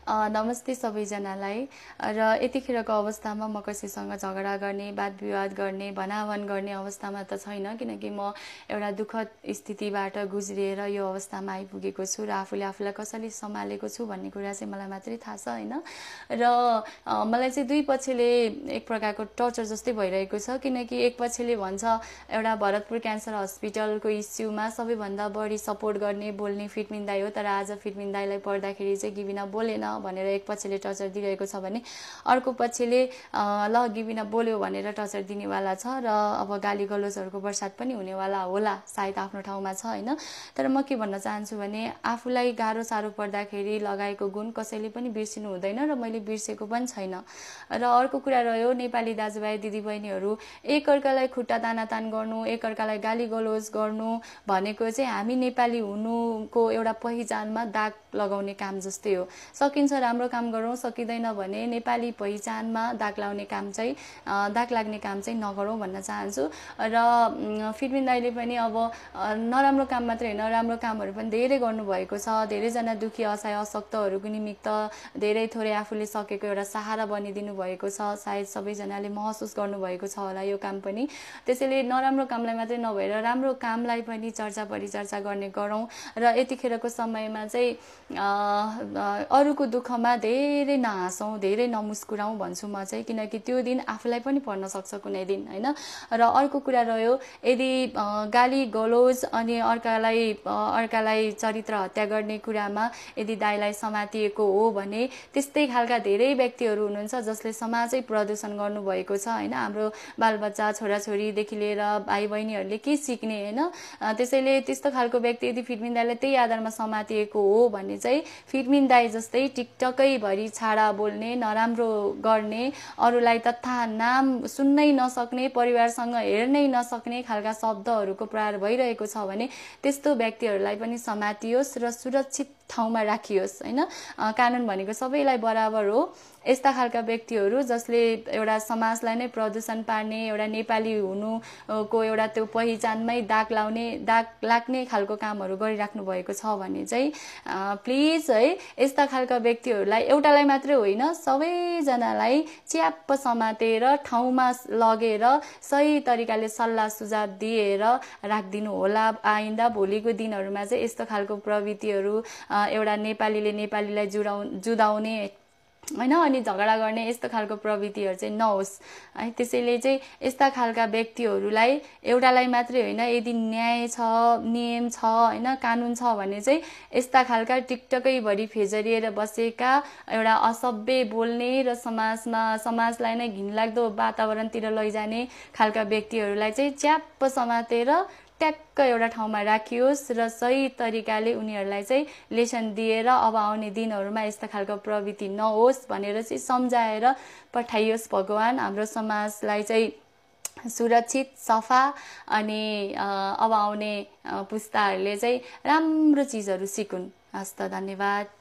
नमस्ते सबैजनालाई। र यतिखेरको अवस्थामा म कसैसँग झगडा गर्ने, वाद विवाद गर्ने, भनाभन गर्ने अवस्थामा त छैन, किनकि म एउटा दुःखद स्थितिबाट गुज्रिएर यो अवस्थामा आइपुगेको छु र आफूले आफूलाई कसरी सम्हालेको छु भन्ने कुरा चाहिँ मलाई मात्रै थाहा छ हैन। र मलाई चाहिँ दुई पक्षले एक प्रकारको टर्चर जस्तै भइरहेको छ, किनकि एक पक्षले भन्छ एउटा भरतपुर क्यान्सर हस्पिटलको इस्युमा सबैभन्दा बढी सपोर्ट गर्ने बोल्ने फिटमिन दाइ हो, तर आज फिटमिन दाइलाई पढ्दाखेरि चाहिँ गिबिना बोलेन भनेर एक पक्षले टर्चर दिइरहेको छ भने अर्को पक्षले ल गिबिना बोल्यो भनेर टर्चर दिनेवाला छ र अब गाली गलोचहरूको बर्सात पनि हुनेवाला होला, सायद आफ्नो ठाउँमा छ हैन। तर म के भन्न चाहन्छु भने आफूलाई गाह्रो साह्रो पर्दाखेरि लगाएको गुण कसैले पनि बिर्सिनु हुँदैन र मैले बिर्सेको पनि छैन। र अर्को कुरा रह्यो नेपाली दाजुभाइ दिदीबहिनीहरू एकअर्कालाई खुट्टा तानातान गर्नु, एकअर्कालाई गाली गलोच गर्नु भनेको चाहिँ हामी नेपाली हुनुको एउटा पहिचानमा दाग लगाउने काम जस्तै हो। सकिन्छ राम्रो काम गरौँ, सकिँदैन भने नेपाली पहिचानमा दाग लाग्ने काम चाहिँ नगरौँ भन्न चाहन्छु। र फिटमिन दाइले पनि अब नराम्रो काम मात्रै होइन, राम्रो कामहरू पनि धेरै गर्नुभएको छ। धेरैजना दुखी असहाय अशक्तहरूको निमित्त धेरै थोरै आफूले सकेको एउटा सहारा बनिदिनु भएको छ। सायद सबैजनाले महसुस गर्नुभएको छ होला यो काम पनि। त्यसैले नराम्रो कामलाई मात्रै नभएर राम्रो कामलाई पनि चर्चा परिचर्चा गर्ने गरौँ। र यतिखेरको समयमा चाहिँ अरूको दुःखमा धेरै नहाँसौँ, धेरै नमुस्कुराउँ भन्छु म चाहिँ, किनकि त्यो दिन आफूलाई पनि पर्न सक्छ कुनै दिन हैन। र अर्को कुरा रह्यो, यदि गाली गलोज अनि अर्कालाई चरित्र हत्या गर्ने कुरामा यदि दाइलाई समातिएको हो भने त्यस्तै खालका धेरै व्यक्तिहरू हुनुहुन्छ जसले समाजै प्रदूषण गर्नुभएको छ हैन। हाम्रो बालबच्चा छोराछोरीदेखि लिएर भाइ बहिनीहरूले के सिक्ने हैन। त्यसैले त्यस्तो खालको व्यक्ति यदि फिटमिन दाइलाई त्यही आधारमा समातिएको हो भने चाहिँ फिटमिन दाइ जस्तै टिकटकै भरि छाडा बोल्ने, नराम्रो गर्ने, अरूलाई तथा नाम सुन्नै नसक्ने, परिवारसँग हेर्नै नसक्ने खालका शब्दहरूको प्रहार भइरहेको छ भने त्यस्तो व्यक्तिहरूलाई पनि समातियोस् र सुरक्षित ठाउँमा राखियोस् हैन। कानुन भनेको सबैलाई बराबर हो। यस्ता खालका व्यक्तिहरू जसले एउटा समाजलाई नै प्रदूषण पार्ने, एउटा नेपाली हुनुको एउटा त्यो पहिचानमै दाग लाग्ने खालको कामहरू गरिराख्नु भएको छ भने चाहिँ प्लिज है यस्ता खालका व्यक्तिहरूलाई एउटालाई मात्रै होइन सबैजनालाई च्याप्प समातेर ठाउँमा लगेर सही तरिकाले सल्लाह सुझाव दिएर राखिदिनु होला। आइन्दा भोलिको दिनहरूमा चाहिँ यस्तो खालको प्रवृत्तिहरू एउटा नेपालीले नेपालीलाई जुदाउने हैन अनि झगडा गर्ने यस्तो खालको प्रवृत्तिहरू चाहिँ नहोस् है। त्यसैले चाहिँ यस्ता खालका व्यक्तिहरूलाई एउटालाई मात्रै होइन, यदि न्याय छ, नियम छ हैन, कानुन छ भने चाहिँ यस्ता खालका टिकटकै भरि फेजरिएर बसेका एउटा असभ्य बोल्ने र समाजलाई नै घिनलाग्दो वातावरणतिर लैजाने खालका व्यक्तिहरूलाई चाहिँ च्याप्प समातेर ट्याक्क एउटा ठाउँमा राखियोस् र सही तरिकाले उनीहरूलाई चाहिँ लेसन दिएर अब आउने दिनहरूमा यस्ता खालको प्रवृत्ति नहोस् भनेर चाहिँ सम्झाएर पठाइयोस्। भगवान हाम्रो समाजलाई चाहिँ सुरक्षित सफा अनि अब आउने पुस्ताहरूले चाहिँ राम्रो चिजहरू सिकुन्। हस्त, धन्यवाद।